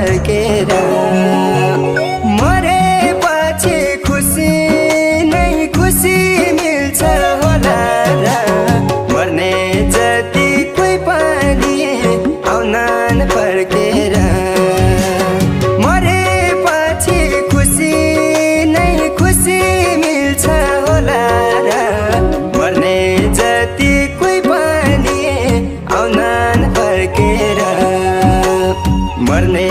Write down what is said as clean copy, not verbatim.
फर्केर मरेपछि खुसी नै खुसी मिल्छ होला र मर्ने जति कोही पनि आउनन् फर्केर मरेपछि खुसी नै खुसी मिल्छ होला र मर्ने जति कोही पनि आउनन् फर्केर मर्ने